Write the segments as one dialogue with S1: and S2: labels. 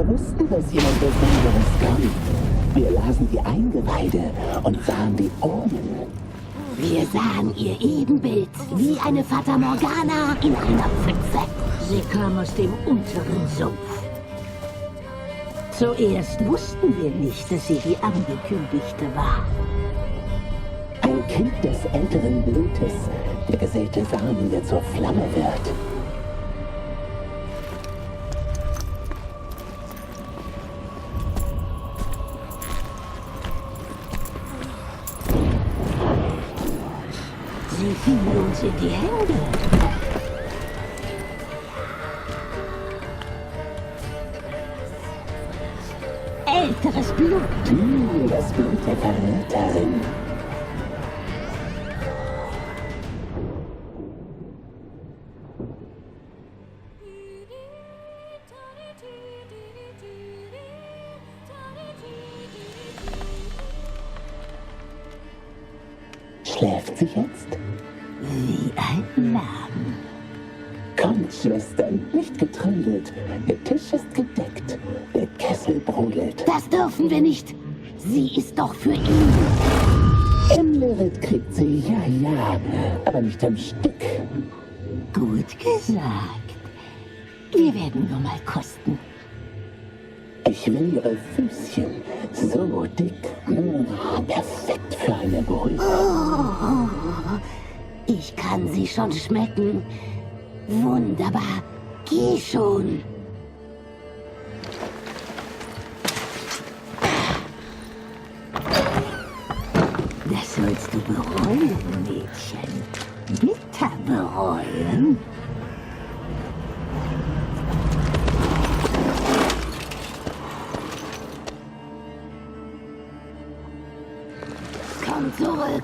S1: Wir wussten, dass jemand Besonderes kommt. Wir lasen die Eingeweide und sahen die Omen.
S2: Wir sahen ihr Ebenbild, wie eine Fata Morgana in einer Pfütze. Sie kam aus dem unteren Sumpf. Zuerst wussten wir nicht, dass sie die Angekündigte war.
S1: Ein Kind des älteren Blutes, der gesäte Samen, der zur Flamme wird.
S2: Sie fiel uns in die Hände. Älteres Blut.
S1: Das Blut der Verräterin. Schläft sie jetzt?
S2: Wie ein Lamm.
S1: Kommt, Schwestern, nicht getrödelt. Der Tisch ist gedeckt. Der Kessel brodelt.
S2: Das dürfen wir nicht. Sie ist doch für ihn.
S1: Emlerit kriegt sie, ja, aber nicht am Stück.
S2: Gut gesagt. Wir werden nur mal kosten.
S1: Ich will ihre Füßchen. So dick. Perfekt für eine Brühe.
S2: Oh, ich kann sie schon schmecken. Wunderbar. Geh schon. Das sollst du bereuen, Mädchen. Bitter bereuen. Komm zurück!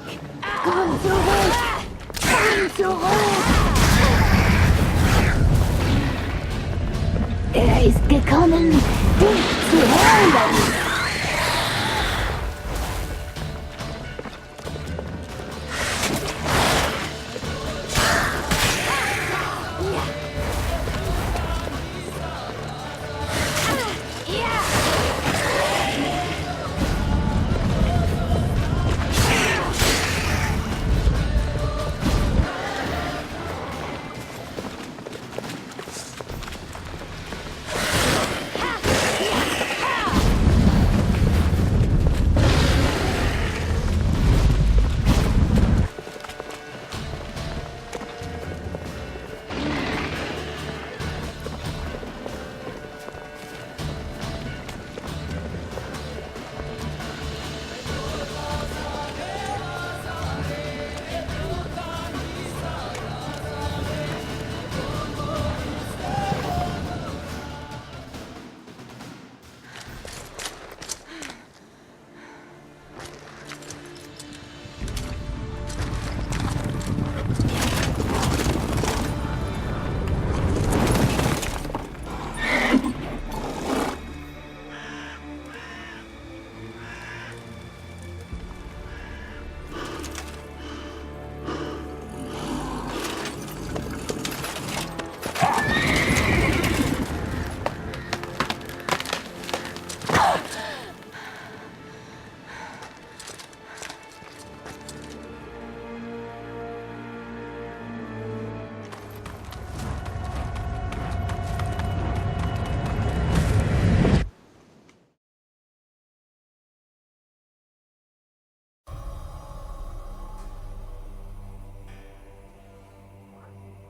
S2: Komm zurück! Komm zurück! Er ist gekommen, dich zu holen!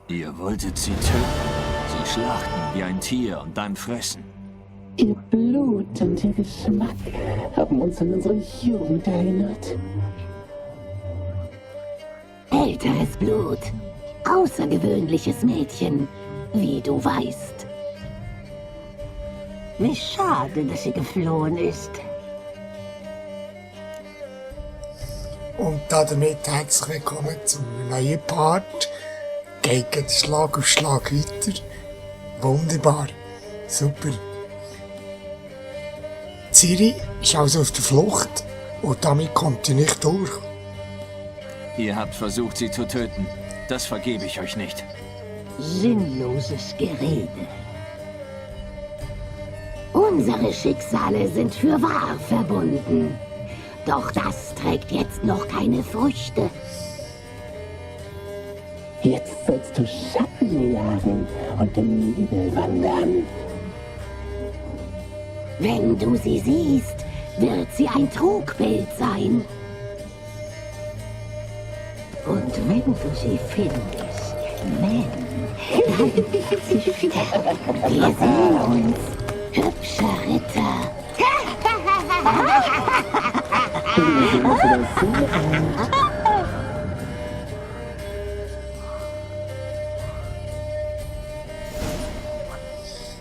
S3: Ihr wolltet sie töten, sie schlachten wie ein Tier und dann fressen.
S1: Ihr Blut und ihr Geschmack haben uns an unsere Jugend erinnert.
S2: Älteres Blut. Außergewöhnliches Mädchen, wie du weißt. Wie schade, dass sie geflohen ist.
S4: Und damit herzlich willkommen zum neuen Part. Geht jetzt Schlag auf Schlag weiter. Wunderbar. Super. Ciri ist also auf der Flucht und damit kommt sie nicht durch.
S3: Ihr habt versucht, sie zu töten. Das vergebe ich euch nicht.
S2: Sinnloses Gerede. Unsere Schicksale sind fürwahr verbunden. Doch das trägt jetzt noch keine Früchte.
S1: Jetzt sollst du Schatten jagen und im Nebel wandern.
S2: Wenn du sie siehst, wird sie ein Trugbild sein. Und wenn du sie findest, dann wird sie sterben. Wir sehen uns, hübscher Ritter.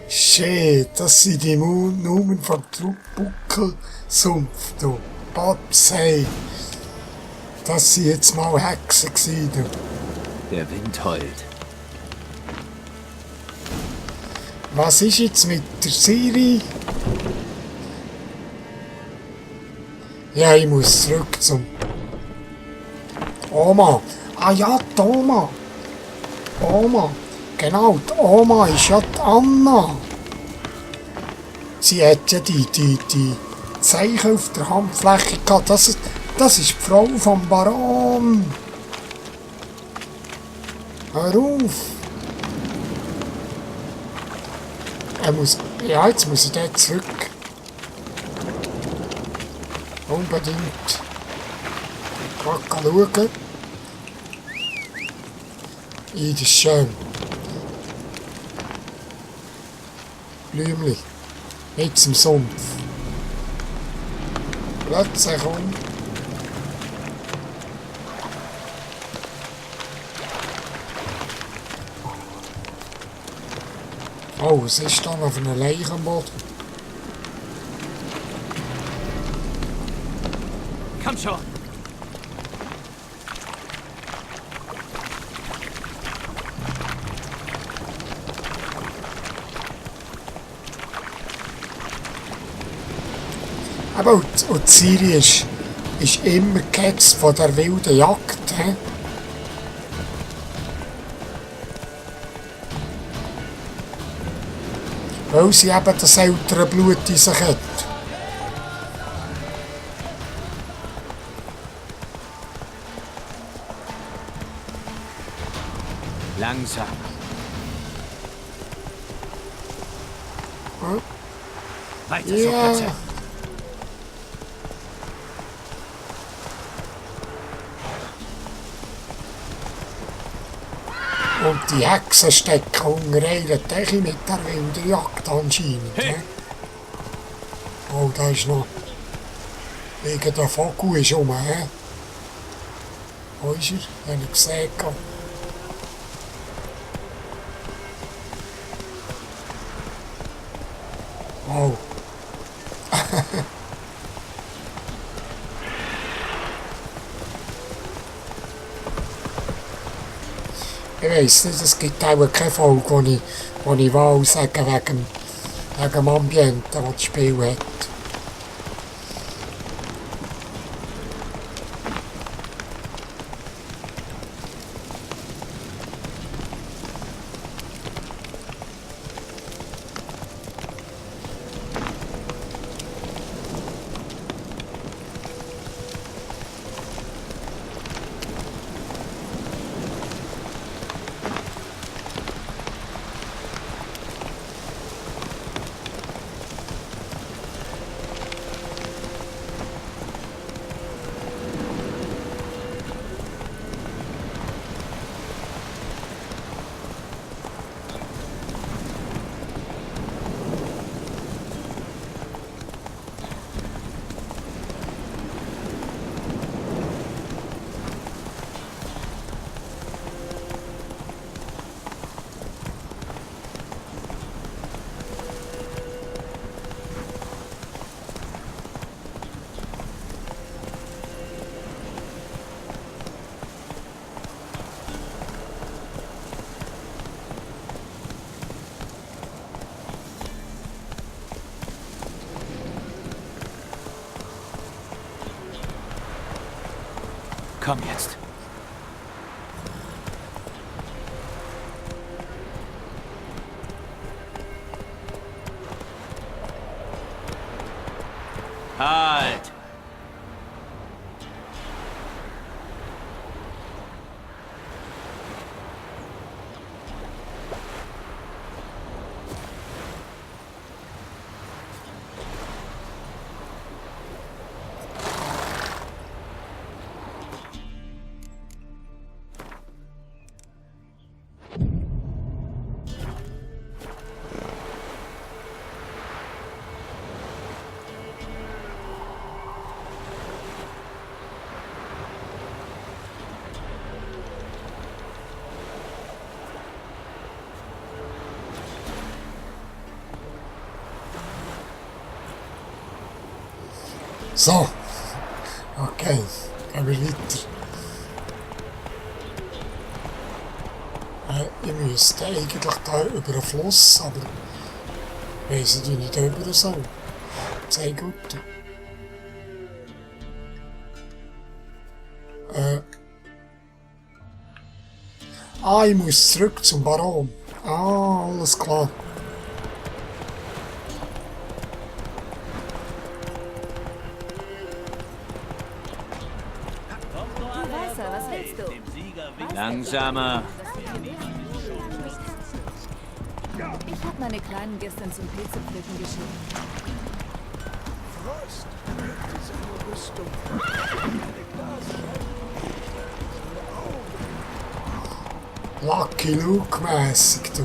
S4: Shit, das sind die Numen vom Trubbuckelsumpf, du. Babsei. Das sind jetzt mal Hexen gewesen, du.
S3: Der Wind heult.
S4: Was ist jetzt mit der Siri? Ja, ich muss zurück zum Oma. Ah ja, die Oma. Oma. Genau, die Oma ist ja die Anna. Sie hat ja die Zeichen auf der Handfläche gehabt. Das ist die Frau vom Baron. Hör auf. Jetzt muss ich da zurück. Unbedingt. Mal schauen. Das ist schön. Blümchen. Jetzt im Sumpf. Plötzlich kommt. Oh, es ist dann auf einem Leichenboden.
S3: Komm schon!
S4: Aber und Siri ist immer gehetzt von der wilden Jagd. He? Weil sie eben das ältere Blut in sich hat.
S3: Langsam.
S4: Hm?
S3: Weiter so,
S4: Ja.
S3: Katze.
S4: Und die Hexen stecken unter einer Decke mit der wilden Jagd anscheinend.
S3: Hey.
S4: He? Oh, da ist noch... Wegen der Vogel ist rum, he? Wo ist er? Habe ich gesehen. Oh. Ich weiss nicht, es gibt auch keine Folge, wo ich Wahl sage wegen dem Ambiente, das das Spiel hat.
S3: Komm jetzt. Halt!
S4: So. Okay, gehen wir weiter. Ich müsste eigentlich da über den Fluss, aber ich weiss nicht, wie ich da über soll. Sehr gut. Ich muss zurück zum Baron. Alles klar.
S5: Weißer, was willst du?
S3: Langsamer.
S5: Ich habe meine Kleinen gestern zum Pilzepflücken geschickt.
S4: Lucky Luke-mässig, du.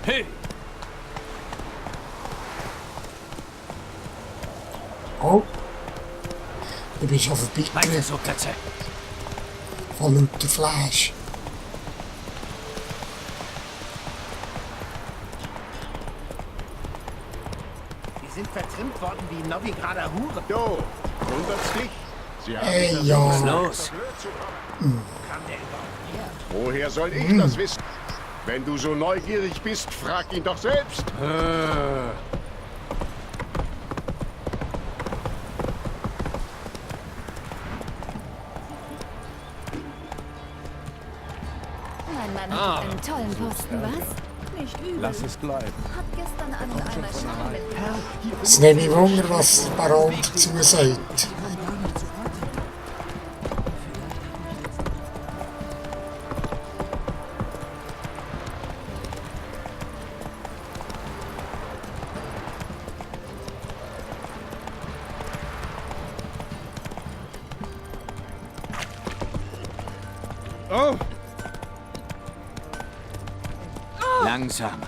S3: Hey!
S4: Oh. Du bist schon
S3: Weiter
S4: vorbeigelegt
S3: so, Katze.
S4: von lauter Fleisch.
S6: Die sind vertrimmt worden wie Novigrader Huren. Jo, wundert's dich? Sie haben
S4: Ey,
S6: mich
S4: ja.
S3: Was los?
S6: Kam der überhaupt her? Woher soll ich das wissen? Wenn du so neugierig bist, frag ihn doch selbst.
S5: Mein Mann hat einen tollen Posten, was? Nicht übel.
S7: Lass es bleiben.
S5: Hab gestern Abend einmal Schal mit.
S4: Es nimmt mich Wunder, was der Baron dazu sagt.
S7: Oh!
S3: Langsamer.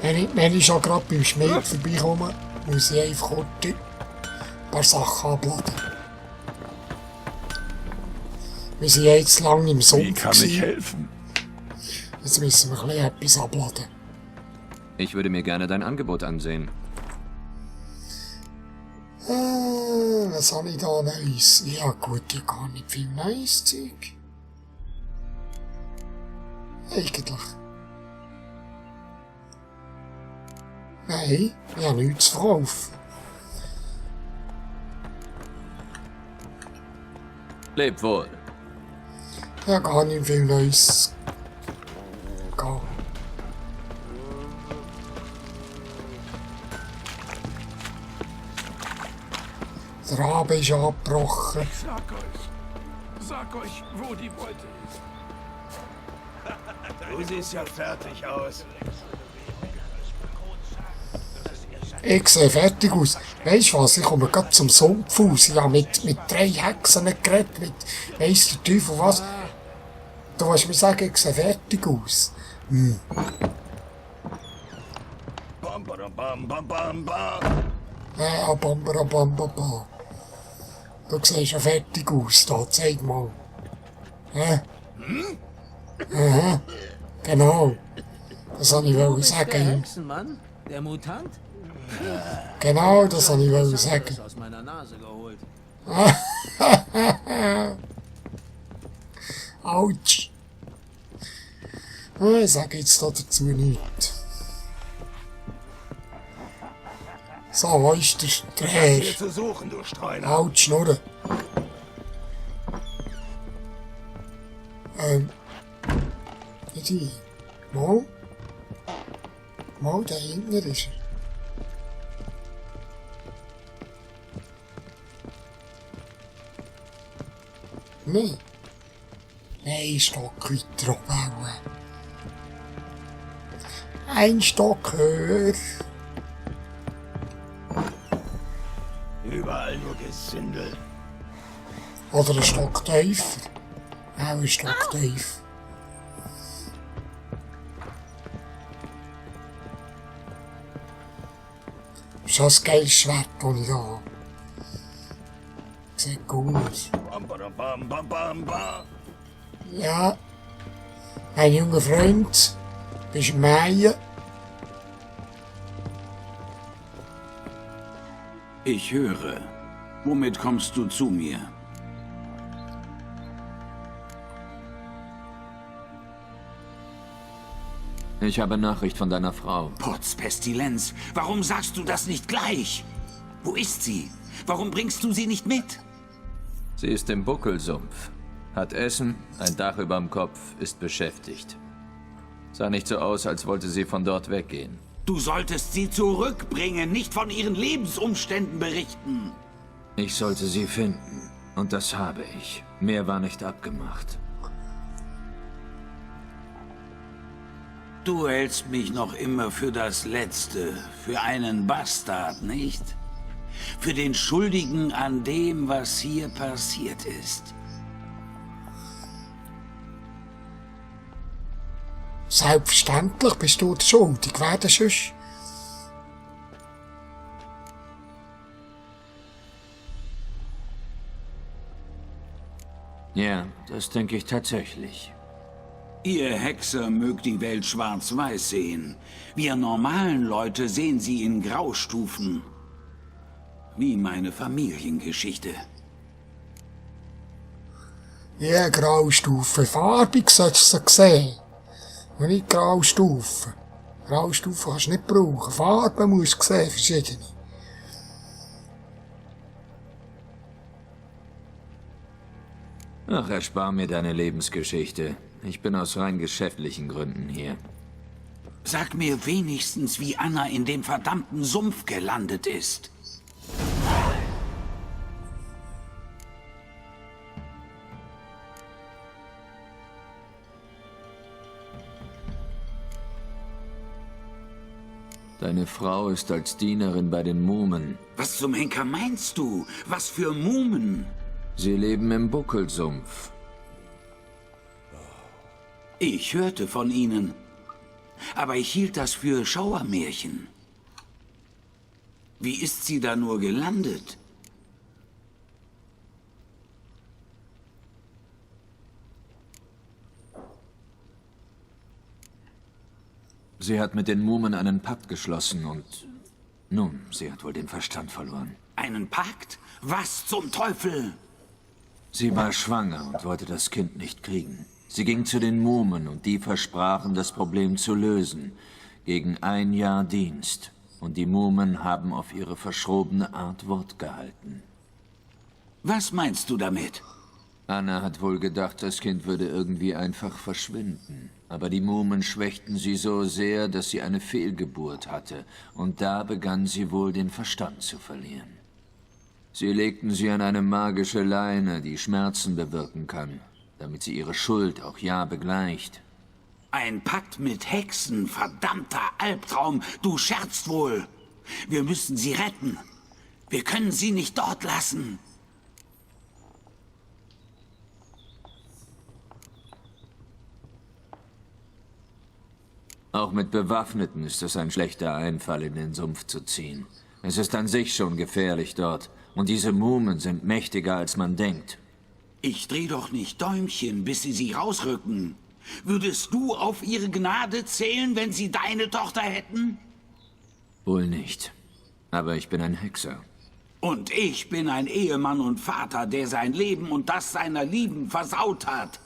S4: Wenn ich schon gerade beim Schmied vorbeikomme, muss ich einfach kurz ein paar Sachen abladen. Wir sind jetzt lange im
S7: Wie
S4: Sumpf
S7: kann ich
S4: gewesen.
S7: helfen?
S4: Jetzt müssen wir ein bisschen etwas abladen.
S3: Ich würde mir gerne dein Angebot ansehen.
S4: Was habe ich da Neues? Ja gut, ich habe gar nicht viel neues Zeug. Eigentlich. Nein, ich habe nichts zu verkaufen.
S3: Leb wohl.
S4: Ich habe gar nicht viel Neues. Gar. Der Rabe ist abgebrochen.
S7: Sag euch, wo die Beute ist.
S6: Du siehst ja fertig aus.
S4: Ich sehe fertig aus. Weisst du was, ich komme gerade zum Sumpf aus. Ich habe mit 3 Hexen geredet, mit weiss der Teufel was. Du willst mir sagen, ich sehe fertig aus.
S6: Bam, badam, bam, bam, bam, bam.
S4: Ja, bam. Du siehst ja fertig aus, da, zeig mal. Hä? Aha, genau. Das wollte ich sagen.
S8: Hexenmann? Der Mutant?
S4: Genau, das wollte ich sagen.
S8: Das aus meiner Nase geholt.
S4: Autsch. Ich sage jetzt dazu nichts. So, wo ist der Herr?
S6: Hier zu suchen, du Streuner.
S4: Halt die Schnurren. Nicht hier. Mal. Mal, da hinten ist er. Nein. Ein Stock weiter abbauen. Ein Stock höher.
S6: Überall nur Gesindel.
S4: Oder ein Stock tiefer. Auch ein Stock tief. Das ist ein geiles Schwert, das ich habe. Sieht gut aus.
S6: Bam, badam, bam, bam, bam, bam.
S4: Ja. Mein junger Freund. Bist du Meier?
S9: Ich höre. Womit kommst du zu mir?
S3: Ich habe Nachricht von deiner Frau.
S9: Potz Pestilenz, warum sagst du das nicht gleich? Wo ist sie? Warum bringst du sie nicht mit?
S3: Sie ist im Buckelsumpf. Hat Essen, ein Dach überm Kopf, ist beschäftigt. Sah nicht so aus, als wollte sie von dort weggehen.
S9: Du solltest sie zurückbringen, nicht von ihren Lebensumständen berichten.
S3: Ich sollte sie finden. Und das habe ich. Mehr war nicht abgemacht.
S9: Du hältst mich noch immer für das Letzte, für einen Bastard, nicht? Für den Schuldigen an dem, was hier passiert ist.
S4: Selbstverständlich bist du schuldig. Wer denn sonst?
S3: Ja, das denke ich tatsächlich.
S9: Ihr Hexer mögt die Welt schwarz-weiß sehen. Wir normalen Leute sehen sie in Graustufen. Wie meine Familiengeschichte.
S4: Ja, Graustufe. Farbig solltest du sie sehen. Und nicht Graustufen. Graustufen kannst du nicht brauchen. Farben musst du sehen, verschiedene.
S3: Ach, erspar mir deine Lebensgeschichte. Ich bin aus rein geschäftlichen Gründen hier.
S9: Sag mir wenigstens, wie Anna in dem verdammten Sumpf gelandet ist.
S3: Deine Frau ist als Dienerin bei den Mumen.
S9: Was zum Henker meinst du? Was für Mumen?
S3: Sie leben im Buckelsumpf.
S9: Ich hörte von ihnen. Aber ich hielt das für Schauermärchen. Wie ist sie da nur gelandet?
S3: Sie hat mit den Mumen einen Pakt geschlossen und... Nun, sie hat wohl den Verstand verloren.
S9: Einen Pakt? Was zum Teufel?
S3: Sie war schwanger und wollte das Kind nicht kriegen. Sie ging zu den Mumen und die versprachen, das Problem zu lösen. Gegen 1 Jahr Dienst. Und die Mumen haben auf ihre verschrobene Art Wort gehalten.
S9: Was meinst du damit?
S3: Anna hat wohl gedacht, das Kind würde irgendwie einfach verschwinden. Aber die Mumen schwächten sie so sehr, dass sie eine Fehlgeburt hatte. Und da begann sie wohl, den Verstand zu verlieren. Sie legten sie an eine magische Leine, die Schmerzen bewirken kann, damit sie ihre Schuld auch ja begleicht.
S9: Ein Pakt mit Hexen, verdammter Albtraum, du scherzt wohl. Wir müssen sie retten. Wir können sie nicht dort lassen.
S3: Auch mit Bewaffneten ist es ein schlechter Einfall, in den Sumpf zu ziehen. Es ist an sich schon gefährlich dort. Und diese Mumen sind mächtiger, als man denkt.
S9: Ich dreh doch nicht Däumchen, bis sie rausrücken. Würdest du auf ihre Gnade zählen, wenn sie deine Tochter hätten?
S3: Wohl nicht. Aber ich bin ein Hexer.
S9: Und ich bin ein Ehemann und Vater, der sein Leben und das seiner Lieben versaut hat.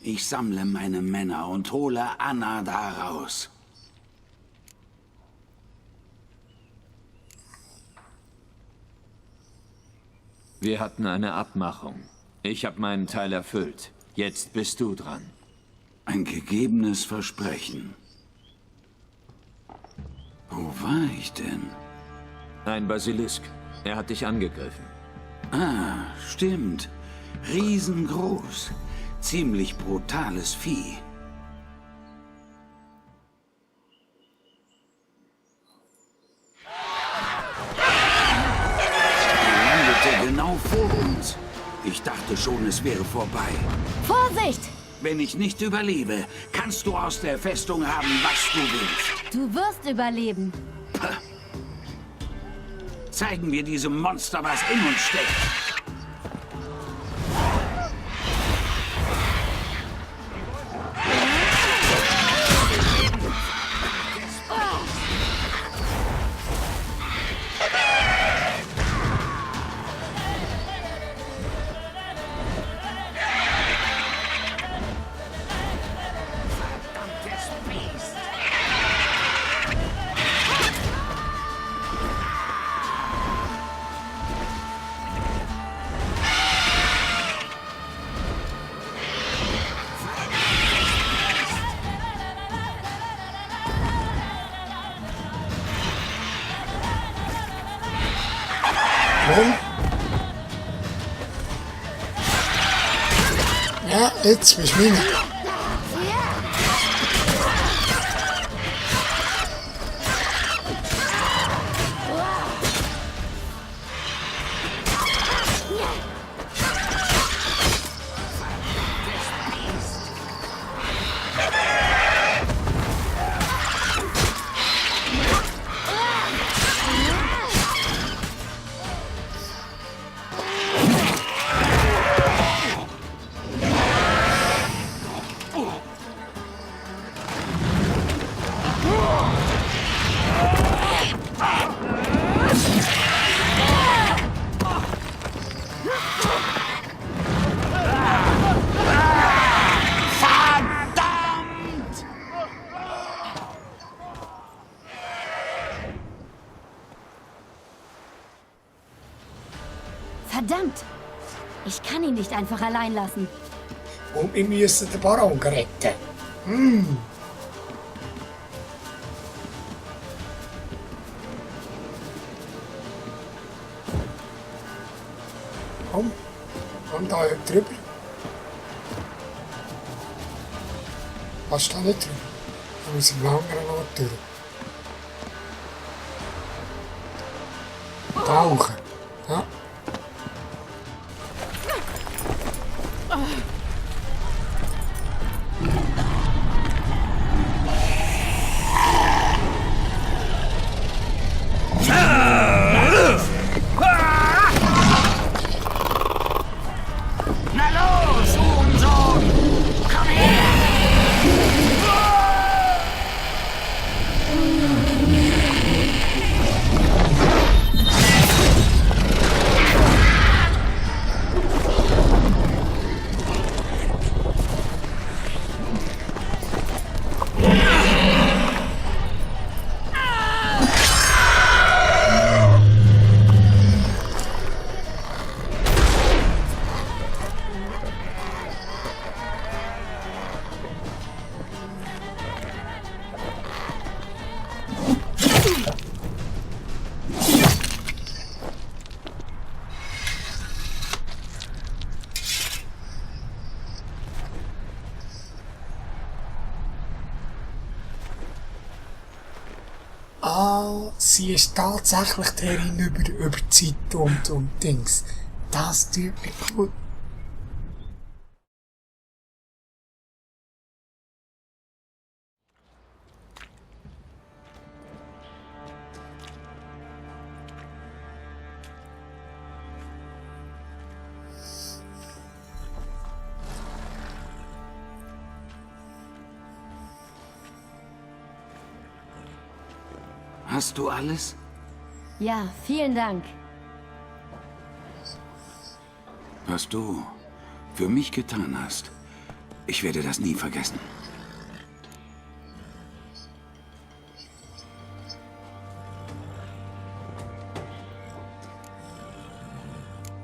S9: Ich sammle meine Männer und hole Anna da raus.
S3: Wir hatten eine Abmachung. Ich habe meinen Teil erfüllt. Jetzt bist du dran.
S9: Ein gegebenes Versprechen. Wo war ich denn?
S3: Ein Basilisk. Er hat dich angegriffen.
S9: Ah, stimmt. Riesengroß. Ziemlich brutales Vieh. Er landete genau vor uns. Ich dachte schon, es wäre vorbei.
S2: Vorsicht!
S9: Wenn ich nicht überlebe, kannst du aus der Festung haben, was du willst.
S2: Du wirst überleben.
S9: Zeigen wir diesem Monster, was in uns steckt.
S4: Ja, jetzt bist du meine.
S2: Verdammt! Ich kann ihn nicht einfach allein lassen.
S4: Und wir müssen den Baron retten. Komm da drüber. Was da nicht drüber? Da muss ich im anderen Ort durch. Tauchen. Ja.
S9: Na los, Hurensohn! Komm her!
S4: Ja, sie ist tatsächlich die Herrin über Zeit und Dings. Das tut mir gut.
S9: Hast du alles?
S10: Ja, vielen Dank.
S9: Was du für mich getan hast, ich werde das nie vergessen.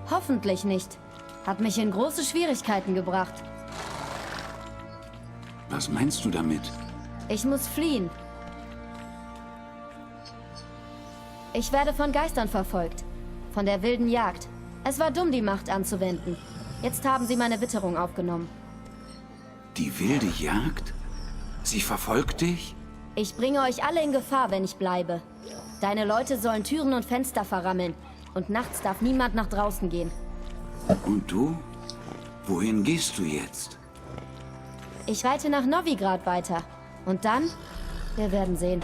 S10: Hoffentlich nicht. Hat mich in große Schwierigkeiten gebracht.
S9: Was meinst du damit?
S10: Ich muss fliehen. Ich werde von Geistern verfolgt. Von der wilden Jagd. Es war dumm, die Macht anzuwenden. Jetzt haben sie meine Witterung aufgenommen.
S9: Die wilde Jagd? Sie verfolgt dich?
S10: Ich bringe euch alle in Gefahr, wenn ich bleibe. Deine Leute sollen Türen und Fenster verrammeln. Und nachts darf niemand nach draußen gehen.
S9: Und du? Wohin gehst du jetzt?
S10: Ich reite nach Novigrad weiter. Und dann? Wir werden sehen.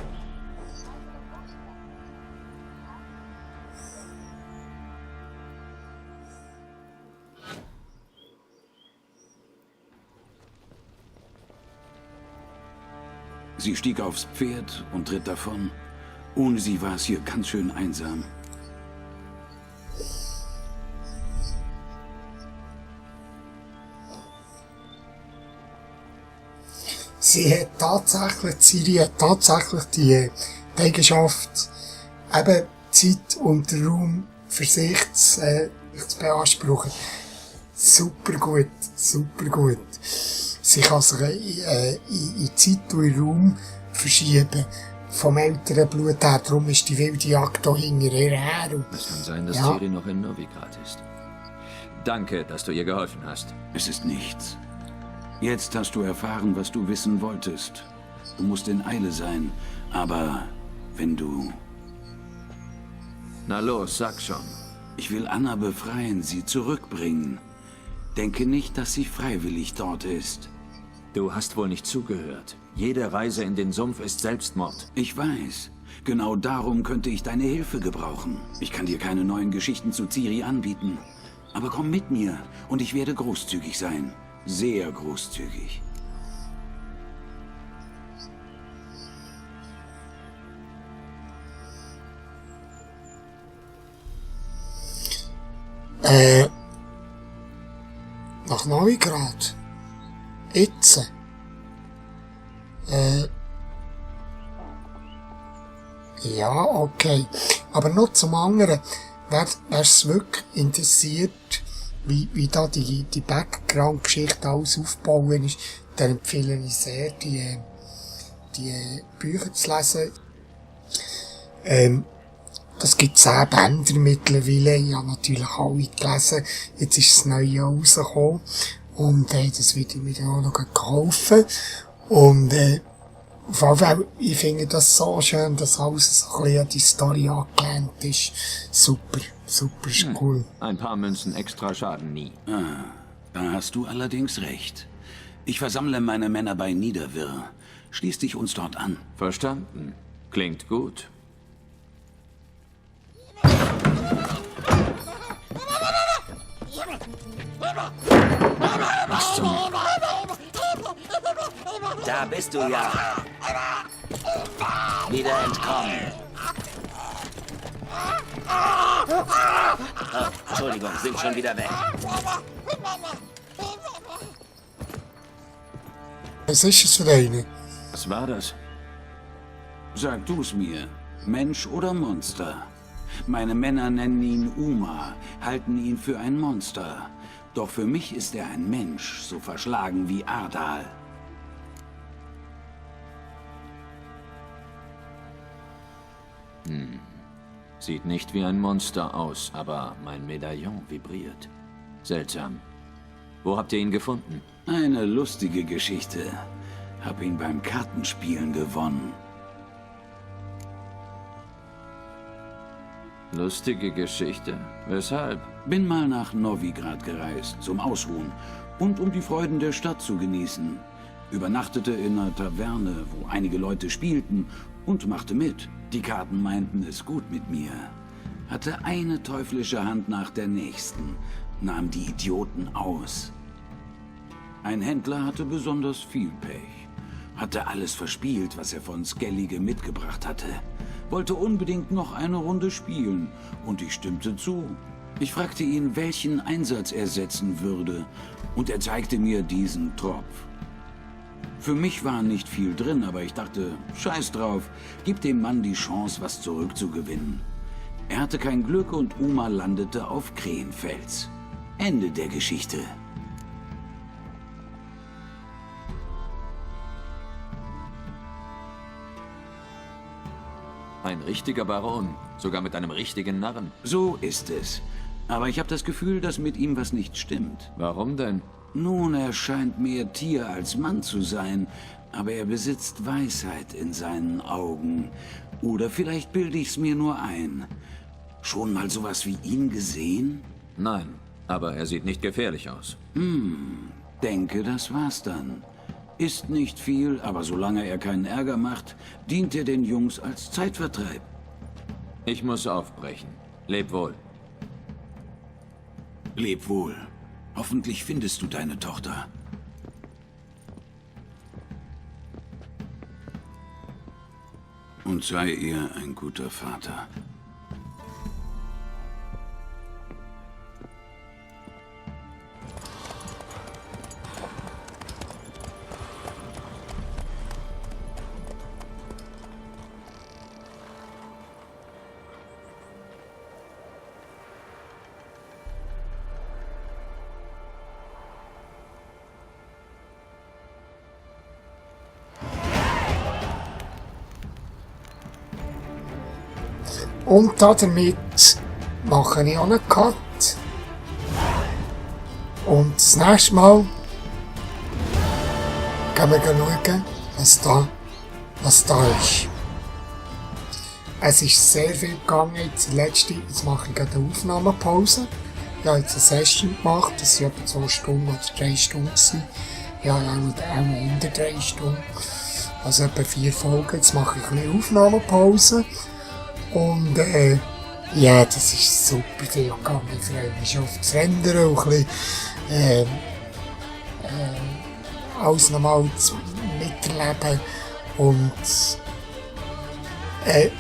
S9: Sie stieg aufs Pferd und ritt davon. Ohne sie war es hier ganz schön einsam.
S4: Ciri hat tatsächlich die Eigenschaft, eben Zeit und Raum für sich zu beanspruchen. Super gut, super gut. Sie kann sich in Zeit und in Raum verschieben. Vom älteren Blut her, darum ist die wilde Jagd hier hinter ihr her.
S3: Es kann sein, dass
S4: Ja.
S3: Ciri noch in Novigrad ist. Danke, dass du ihr geholfen hast.
S9: Es ist nichts. Jetzt hast du erfahren, was du wissen wolltest. Du musst in Eile sein, aber wenn du...
S3: Na los, sag schon.
S9: Ich will Anna befreien, sie zurückbringen. Denke nicht, dass sie freiwillig dort ist.
S3: Du hast wohl nicht zugehört. Jede Reise in den Sumpf ist Selbstmord.
S9: Ich weiß. Genau darum könnte ich deine Hilfe gebrauchen. Ich kann dir keine neuen Geschichten zu Ciri anbieten. Aber komm mit mir und ich werde großzügig sein. Sehr großzügig.
S4: Nach Novigrad. Jetzt. Ja, okay. Aber noch zum anderen. Wer es wirklich interessiert, wie da die Background-Geschichte alles aufbauen ist, dann empfehle ich sehr, die Bücher zu lesen. Das gibt 10 Bänder mittlerweile. Ich habe natürlich alle gelesen. Jetzt ist das Neue rausgekommen. Und das werde ich mir dann auch noch kaufen. Und auf jeden Fall, ich finde das so schön, dass alles so ein bisschen an die Story angelehnt ist. Super, super, ist cool.
S3: Ein paar Münzen extra schaden nie.
S9: Ah, da hast du allerdings recht. Ich versammle meine Männer bei Niederwirr. Schließ dich uns dort an.
S3: Verstanden. Klingt gut.
S9: Was zum...
S8: Da bist du ja. Wieder entkommen. Oh, Entschuldigung, sind schon wieder weg.
S4: Was ist es für eine?
S3: Was war das?
S9: Sag du's mir. Mensch oder Monster? Meine Männer nennen ihn Uma, halten ihn für ein Monster. Doch für mich ist er ein Mensch, so verschlagen wie Ardal.
S3: Sieht nicht wie ein Monster aus, aber mein Medaillon vibriert. Seltsam. Wo habt ihr ihn gefunden?
S9: Eine lustige Geschichte. Hab ihn beim Kartenspielen gewonnen.
S3: Lustige Geschichte. Weshalb?
S9: Bin mal nach Novigrad gereist, zum Ausruhen und um die Freuden der Stadt zu genießen. Übernachtete in einer Taverne, wo einige Leute spielten und machte mit. Die Karten meinten es gut mit mir. Hatte eine teuflische Hand nach der nächsten, nahm die Idioten aus. Ein Händler hatte besonders viel Pech. Hatte alles verspielt, was er von Skellige mitgebracht hatte. Wollte unbedingt noch eine Runde spielen und ich stimmte zu. Ich fragte ihn, welchen Einsatz er setzen würde und er zeigte mir diesen Tropf. Für mich war nicht viel drin, aber ich dachte, scheiß drauf, gib dem Mann die Chance, was zurückzugewinnen. Er hatte kein Glück und Uma landete auf Krähenfels. Ende der Geschichte.
S3: Ein richtiger Baron, sogar mit einem richtigen Narren.
S9: So ist es. Aber ich habe das Gefühl, dass mit ihm was nicht stimmt.
S3: Warum denn?
S9: Nun, er scheint mehr Tier als Mann zu sein, aber er besitzt Weisheit in seinen Augen. Oder vielleicht bilde ich's mir nur ein. Schon mal sowas wie ihn gesehen?
S3: Nein, aber er sieht nicht gefährlich aus.
S9: Denke, das war's dann. Ist nicht viel, aber solange er keinen Ärger macht, dient er den Jungs als Zeitvertreib.
S3: Ich muss aufbrechen. Leb wohl.
S9: Leb wohl. Hoffentlich findest du deine Tochter. Und sei ihr ein guter Vater.
S4: Und damit mache ich auch einen Cut. Und das nächste Mal gehen wir schauen, was da ist. Es ist sehr viel gegangen jetzt mache ich gerade eine Aufnahmepause. Ich habe jetzt eine Session gemacht, das waren etwa 2 Stunden oder 3 Stunden. Ja, auch unter 3 Stunden. Also etwa 4 Folgen. Jetzt mache ich ein bisschen Aufnahmepause. Und ja, das ist super viel gegangen. Ich freue mich schon auf das Rendern und ein bisschen alles nochmal miterleben. Und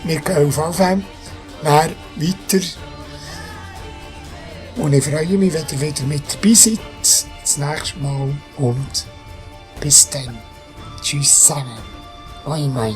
S4: wir gehen auf Anfang dann weiter. Und ich freue mich, wenn ihr wieder mit dabei seid. Das nächste Mal. Und bis dann. Tschüss zusammen. Moin moin.